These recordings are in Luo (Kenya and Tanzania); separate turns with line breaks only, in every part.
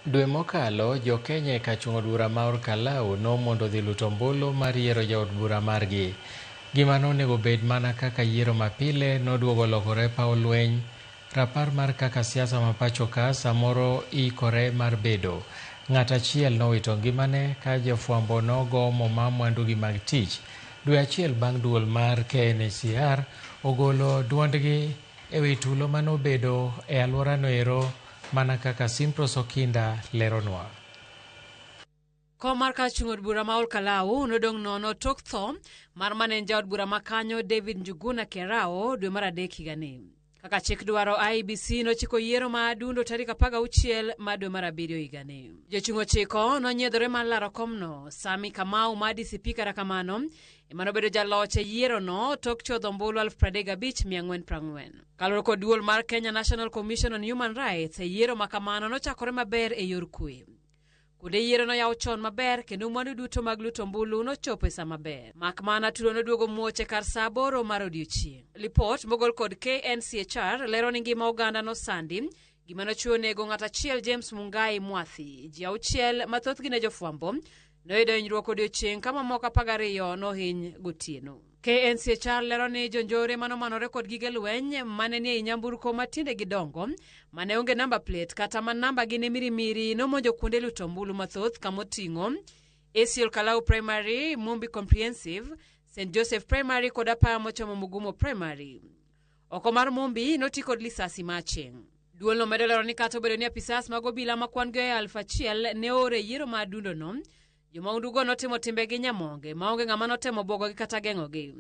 Dwe mokalo, jo-Kenya e kar chung' od bura ma Ol Kalou nomondo dhi luto ombulu mar yiero jaod bura margi. Gima nonego bed mana kaka yiero mapile noduogo lokore paw lweny. Rapar mar kaka siasa ma pacho ka samoro ikore mar bedo. Ng'at achiel nowito ngimane ka jofwambo nogo moma mwandugi mag tich. Dwe achiel bang' duol mar KNHCR ogolo duondgi e wi tulo manobedo e alworano ero mana kaka Simpros Okinda leronwa.
Kom mar kar chung' od bura ma Ol Kalou nodong' nono tok tho mar mane en jaod bura ma kanyo David Njuguna Kerao dwe mar adek higani. Kaka chik dwaro, IEBC nochiko yiero ma adundo tarik 16 mar dwe mar abiriyo higani. Jochung' ochiko nonyiedhore mar laro komno. Sami Kamau mar DCP kata kamano ema nobedo jaloch e yierono tok chodho ombulu 35,440. Kaluwore kod duol mar Kenya National Commission on Human Rights, e yiero ma kamano nochakore maber e yor kwe. Kuonde yiero noyaw chon maber kendo mwandu duto mag luto ombulu nochopo e sa maber. Mak mana tulo noduogo muoch e kar sa 8 mar odiechieng'. Lipot mogol kod KNCHR lero ni ngima oganda nosandi gima nochweyo nego ng'at achiel James Mungai Mwathi. Ji auchiel ma thothgi ne jofwambo noyudo hinyruok odiechieng' ka mamoko 12 nohiny gotieno. KNCHR lero ni jonjore manomanore kod gige lweny mane nie i nyamburko ma tiendegi dongo mane onge namba plate kata ma namba gi ne mirimiri nomonjo kuonde luto ombulu mathoth kamoting'o AC Ol Kalou Primary, Mumbi Comprehensive, St Joseph Primary kod apaya mochomo Mugumo Primary. Oko mar Mumbi noti kod lisasi ma aching'. Duolno medo lero ni kata obedo ni apisas mag obila ma kwan gi oya 1000 ne oor e yiero ma adundono, jomaundugo notimo timbegi nyamonge maonge ng'ama notemo bwogogi kata geng'ogi.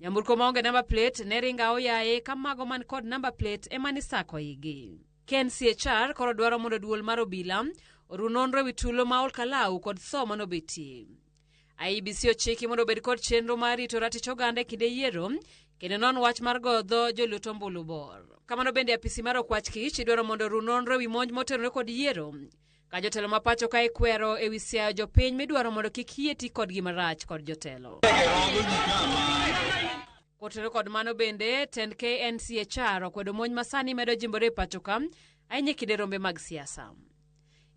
Nyamburko maonge namba plate ne ringo aoyaye ka mago man kod namba plate ema nisako igi. KNCHR koro dwaro mondo duol mar obila oru nonro ewi tulo ma Ol Kalou kod tho manobetie. IEBC ochiki mondo obed kod chenro mar rito ratich oganda e kinde yiero kendo non wach mar goyo dho jolut ombulu bor. Kamano bende apisi mar Okwach Kich idwaro mondo oru nonro ewi monj motenore kod yiero ka jotelo ma pacho ka ikwero ewi siayo jopiny midwaro mondo kik yie ti kodgi marach kod jotelo. Kotenore kod mano bende, tend KNCHR okwedo monj masani medo jimbore e pacho ka ahinya e kinde rombe mag siasa.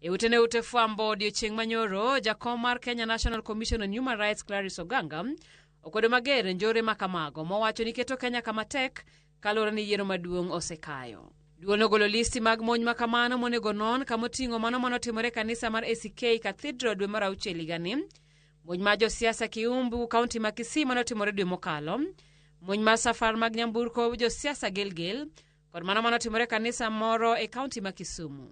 E ute ne ute fwambo odiechieng' manyoro, jakom mar Kenya National Commission on Human Rights Clarice Oganga okwedo mager njore ma kamago mowacho ni keto Kenya kama tek kaluwore ni yiero maduong' osekayo. Duol nogolo listi mag monj ma kamano monego non kamoting'o mano manotimore e kanisa mar ACK Cathedral dwe mar auchiel higani, monj mar josiasa Kiumbu, kaunti ma Kisii manotimore dwe mokalo, monj mar safar mag nyamburko josiasa Gilgil, kod mano manotimore e kanisa moro e kaunti ma Kisumu.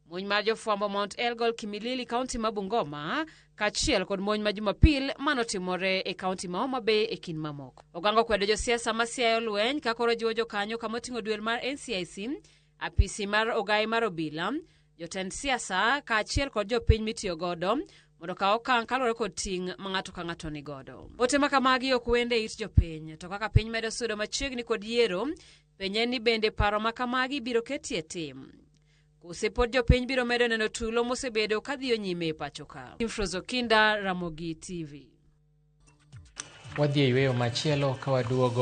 Monj mar jofwambo Mount Elgon Kimilili, kaunti ma Bungoma, kaachiel kod monj ma Jumapil manotimore e kaunti ma Homa Bay e kind mamoko. Oganga okwedo josiasa ma siayo lweny ka koro jiwo jokanyo kamoting'o duel mar NCIC, apisi mar ogai mar obila, jotend siasa kaachiel kod jopiny mitiyo godo mondo okaw okang' kaluwore kod ting' ma ng'ato ka ng'ato ni godo. Ote ma kamagi ok wende it jopiny, to kaka piny medo sudo machiegni kod yiero, penye ni bende paro ma kamagi biro ketie tim. Kose pod jopiny biro medo neno tulo mosebedo kadhiyo nyime e pacho ka. Infroz Okinda, Ramogi TV.
Wadhi e yweyo machielo ka waduogo.